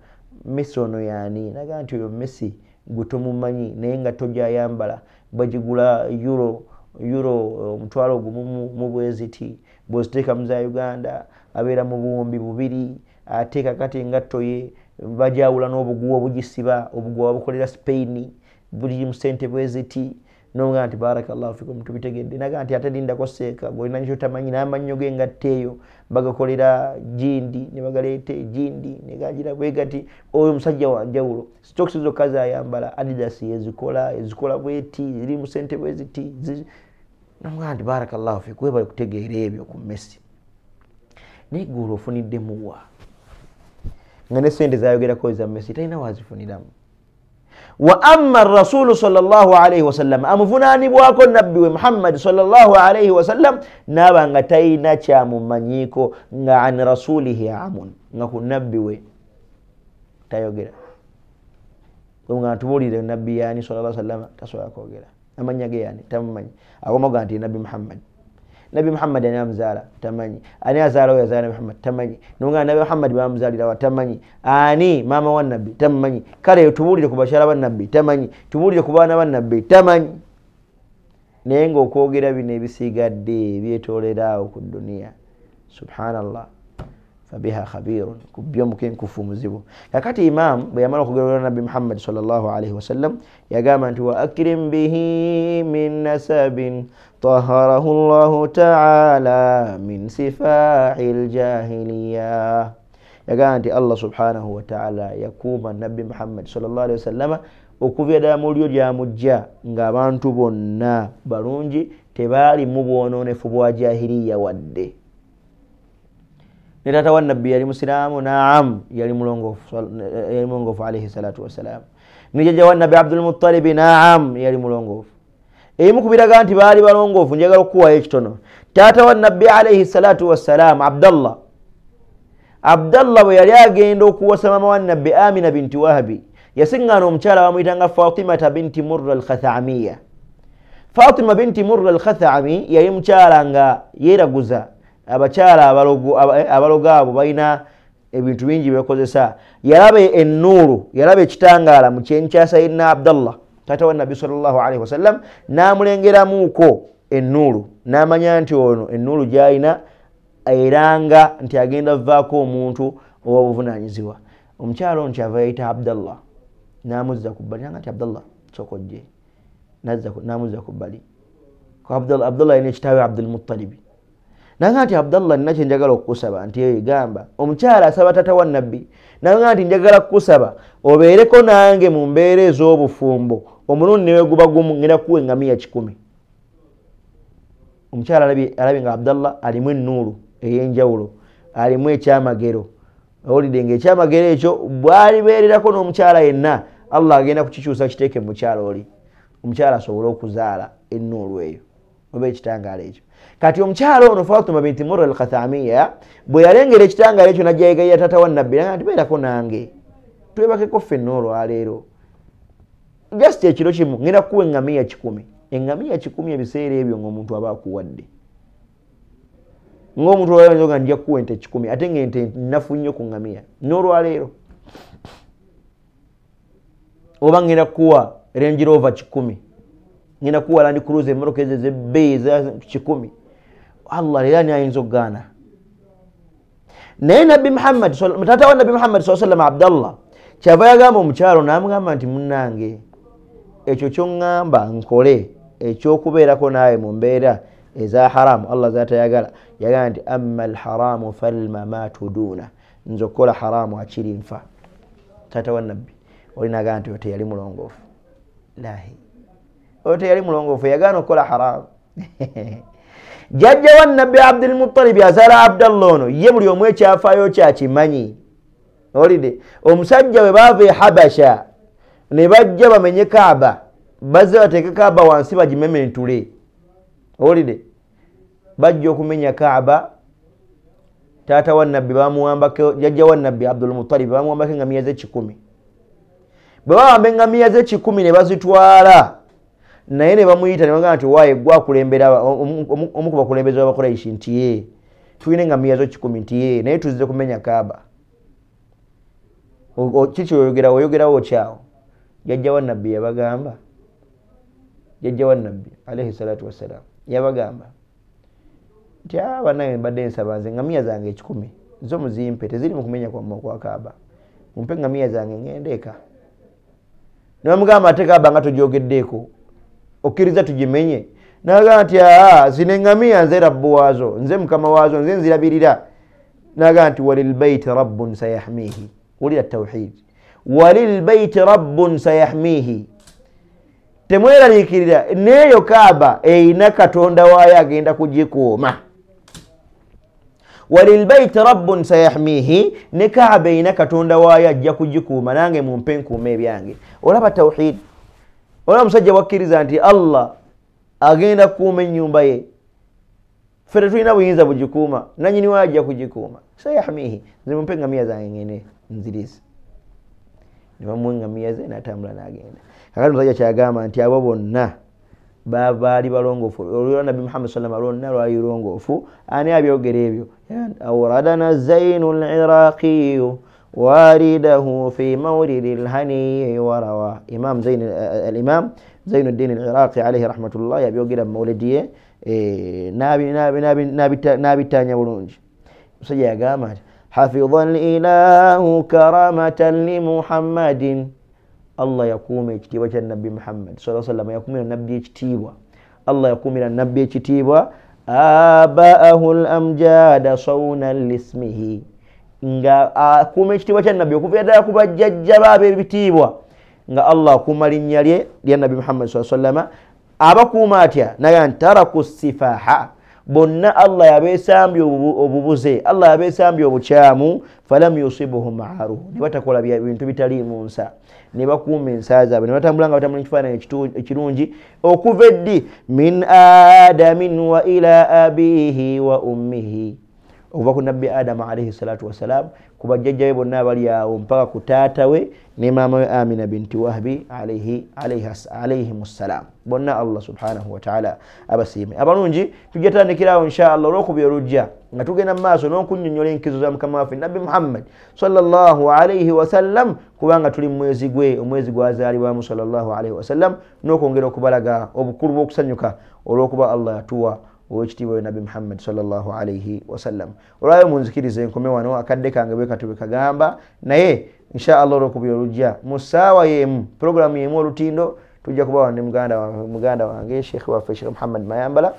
Messi ono yaani. Naga nti oyo Messi gwe tomumanyi, naye nga tojayambala, bagigula euro 10,000 mu bweziti, bw'oziteeka mu za Uganda abeera mu 2000, ate kakati engatto ye bajawula n'obuguwa obugisiba, obuguwa babukolera Spain, buli mu ssente bweziti. N'omugamba nti barakallahu fikum, tubitegedde. Naga nti ate lindako seeka, gw'olina ky'otamanyi, n'amannyo g'engatto eyo bagakolera gindi ne bagaleeta egindi ne gagira bwe gati. Oyo musajja wa njawulo, stocks zokka z'ayambala Adidas ezikola, ezikola bweti, ziri mu ssente bweziti. N'omugamba nti barakallahu fikum, webale kutegeera ebyo ku Messi, naye ggwe olwo ofuniddemuwa nga ne ssente z'ayogerako eza Messi talina waazifuniramu. Wa amma rasulu sallallahu alaihi wasallam, amuvunaanibwako Nabbi we Muhammad sallallahu alaihi wasallam n'aba nga talina kyamumanyiiko, nga an rasulihi amun, nga ku Nabbi we tayogera. Nga ntubuulire Nabbi yaani sallallahu alaihi wasallam, tasobola kwogera amannya ge yaani tamumanyi, akomaga nti Nabbi Muhammad. Nabbi Muhammad ani amuzaala tamanyi, ani azaala oyo azaala Nabbi Muhammad tamanyi, nonga Nabbi Muhammad bamuzaalira wa tamanyi, ani maama wa Nabbi tamumanyi, kale tubuulire ku bakyala ba Nabbi tamanyi, tubuulire ku baana ba Nabbi tamanyi. Naye ng'okwogera bino ebisigadde byetoolera awo ku duniya. Subhanallah. Fabiha khabirun, kubyo mukenkufu muzibu. Kakati imam bwe yamala okugerera Nabbi Muhammad sallallahu alaihi wasallam yagamba nti wa akrim bihi min nasabin taharahu Allahu ta'ala min sifahil jahiliya. Yagamba nti Allah subhanahu wa ta'ala yakuuma Nabbi Muhammad sallallahu alaihi wasallam okuva ddala mu lyo lyamujja ng'abantu bonna balungi, tebaali mu bwonoonefu bwa jahiliya wadde. Ne taata wa Nabbi yali musiraamu, naam, yali mulongoofu alaihi salatu wassalam. Ne jjajja wa Nabbi Abdul Muttalib, naam, yali mulongoofu. Ebimu ku biraga nti baali balongoofu, njagala okukuwaayo ekitono. Taata wa Nabbi alaihi salatu wassalam Abdallah, Abdallah bwe yali agenda okuwasa maama wa Nabbi Amina binti Wahabi, yasiŋŋaana omukyala bamuyitanga Fatimata binti Murra al-Khathamiya. Fatima binti Murra al-Khathami yali mukyala nga yeeraguza. Abakyala abalogo abo balina ebintu bingi byebakozesa. Yalaba ennuuru, yalaba ekitangaala mu kyenyi kya Sayyidina Abdallah taata wa Nabbi sallallahu alaihi wasallam, n'amulengeramuuko ennuuru, n'amanya nti ono ennuuru gy'alina eranga nti agenda vaako omuntu ow'obuvunaanyizibwa. Omukyala ono kyava yayita Abdallah n'amuzza ku bbali, nanga nti Abdallah sokojje, n'amuzza ku bbali. Abdallah yalina kitaawe Abdul Muttalib. Nanga nti Abdallah nina kye njagala okukusaba, nti eyo gamba omukyala asaba taata wa Nabbi, nanga nti njagala kukusaba obeereko nange mu mbeera ez'obufumbo omulundi ne guba gumu, ngenda kuwa engamiya 100. Omukyala alabye nga Abdallah alimu ennuulu ey'enjawulo, alimu ekyamagero. Owulidde ng'ekyamagero ekyo bw'alibeererako n'omukyala yenna, Allah agenda kukikyusa kiteeke mu mukyala oli, omukyala asobole okuzaala ennuulu eyo oba ekitangaala ekyo. Kati omukyala ono Fatima binti Murra al-Khathamiya bwe yalengera ekitangaala ekyo n'ajja yeegayirira taata wa Nabbi, nanga nti beerako nange twebakeko ffenna olwaleero, just ekiro kimu ngenda kukuwa engamiya 100. Engamiya 100 ebiseera ebyo ng'omuntu aba akuwadde, ng'omuntu olwaleero nja kukuwa ente 100, ate ng'ente nnafu nnyo ku ngamiya n'olwaleero. Oba ngenda kukuwa Range Rover 100, ngenda kuwa Land Cruiser emmotoka ezo ez'ebbeeyi eza 100. Allah leero ani ayinza okugaana? Naye Nabbi Muhammad, taata wa Nabbi Muhammad sallallahu alaihi wasallam Abdallah kyava yagamba omukyalo n'amugamba nti munnange ekyo ky'oŋŋamba nkole ekyokubeerako naawe mu mbeera eza haramu Allah z'atayagala. Yagamba nti amma alharamu falmamaatu duuna, nze okukola haramu akiri nfa. Taata wa Nabbi oli n'agamba nti oyo teyali mulongoofu. Lahi, oyo teyali mulongoofu, yagaana okukola haramu. Jjajja wa Nabbi Abdul Muttalib azaala Abdallah ono, ye buli omu ekyafaayo kyakimanyi. Owulidde omusajja bwe baava e Habasha ne bajja bamenye Kaaba, bazze bateeke Kaaba wansi bagimementule. Owulidde bajja okumenya Kaaba, taata wa Nabbi bamuwambako, jjajja wa Nabbi Abdul Muttalib bamuwambako engamiya ze 100. Bwe bawamba engamiya ze 100 ne bazitwala, naye ne bamuyita ne bagamba nti waaye gwe akulembera omu ku bakulembeze b'Abakuraishi nti ye tulina engamiya zo 100 nti ye naye tuzze kumenya Kaaba. Kiki oyogerawo, oyogerawo kyawo? Jjajja wa Nabbi yabagamba, jjajja wa Nabbi alaihi salatu wassalam yabagamba nti bannange mbadde nsaba nze engamiya zange 100 zo muzimpe, teziri mu kumenya kwammwe okwa Kaaba, mumpe engamiya zange ngende eka. Ne bamugamba ate Kaaba nga togyogeddeeko, okkiriza tugimenye? N'agamba nti aa, zino engamiya nze rabbu waazo, nze mukama waazo, nze nzirabirira. N'agamba nti walilbaiti rabbun sayahmihi. Wulira tawhid, walilbaiti rabbun sayahmihi. Temweraliikirira, n'eyo Kaaba erina Katonda waayo agenda kugikuuma. Walilbaiti rabbun sayahmihi, ne Kaaba erina Katonda waayo ajja kugikuuma, nange mumpe nkuuma ebyange. Olaba tawhid, olaba omusajja wakkiriza nti Allah agenda kukuuma ennyumba ye, ffe tetulina buyinza bugikuuma, nannyini waayo ajja kugikuuma. Sayahmihi, nze mumpe engamiya zange ngende nzirize. Ne bamuwa engamiya ze n'atambula n'agenda. Kakati omusajja kyagamba nti abo bonna baali balongoofu, olwa Nabbi Muhammad sallallahu alaihi wasallam lwonna lwali lulongoofu. Ani abyogera ebyo? Awradana Zainu al-Iraqiyu waridahu fi mawridi al-haniyi warawa. Imam Zain, al-Imam Zainuddin al-Iraqi alayhi rahmatullah yabyogera mu mawlidi ye n'abitanya bulungi. Omusajja yagamba nti Hafidha lilahu karamatan li Muhammadin, Allah yakuuma ekitiibwa kya Nabbi Muhammad sallallahu alaihi wasallam, yakuumira Nabbi ekitiibwa, Allah yakuumira Nabbi ekitiibwa. Abaahu lamjada sawnan lismihi, nga akuuma ekitiibwa kya Nabbi okuva ddala ku bajjajja be ab'ebitiibwa, nga Allah akuuma linnya lye lya Nabbi Muhammad sallallahu alaihi wasallam. Abakuuma atya? Naye ntaraku sifaha, bonna Allah yabeesambye obubuze, Allah yabeesambye obukyamu. Falam yusibuhum aaruhu, ne batakola bintu bitaliimu nsa, ne bakuuma ensa zaabwe, ne batambula nga batambula ekifaananyi ekirungi okuva eddi. Min adamin wa ila abihi wa ummihi, okuva ku Nabbi Adamu alaihi salatu wassalam, ku bajjajja be bonna abali awo mpaka ku taata we ne maama we Amina binti Wahbi alaihim ssalam, bonna Allah subhanahu wataala abasiime. Abalungi, tujja tandikirawo insha Allah olwokubiri olujja nga tugenda mu maaso n'okunnyonnyola enkizo za mukama waffe Nabbi Muhammad sallallahu alaihi wasallam, kubanga tuli mu mwezi gwe, omwezi gwazaalibwamu sallallahu alaihi wasallam, n'okwongera okubalaga obukulu bw'okusanyuka olw'okuba Allah yatuwa owekitiibwa we Nabbi Muhammad sallallahu alaihi wasallam. Olwayo munzikirize nkome wano, akadde kange bwe kati bwe kagamba, naye insha Allah olwokubiri olujja mu ssaawa y'emu, puroguramu y'emu olutindo, tujja kuba wano ne muganda wange Sheikh waffe Sheikh Muhammad Mayambala.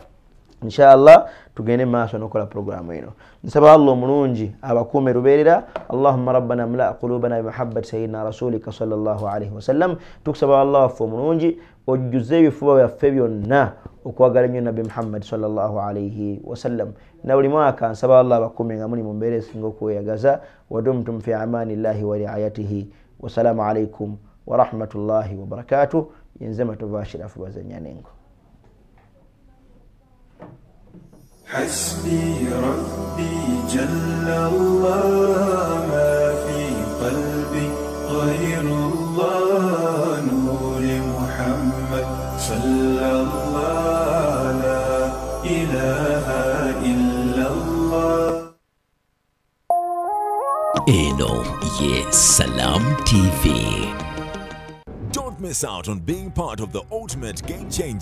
Insha Allah tugende mu maaso n'okukola puroguramu eno. Nsaba Allah omulungi abakuume lubeerera. Allahumma rabbana mla qulubana bimahabbati sayyidina rasulika sallallahu alaihi wasallam. Tukusaba Allah waffe omulungi ojjuze ebifuba byaffe byonna okwagala ennyo Nabbi Muhammad sallallahu alaihi wasallam. Na buli mwaka nsaba Allah abakuume nga muli mu mbeera esinga okweyagaza. Wadumtum fi amanillahi wa riayatihi. Wassalamu alaikum warahmatullahi wabarakatuh. Yenze Matovu Ashirafu Bazanyanengo. حسبي ربي جل الله ما في قلبي غير الله، نور محمد صلى الله، لا إله إلا الله. Eno ye Salam TV. Don't miss out on being part of the ultimate game changer.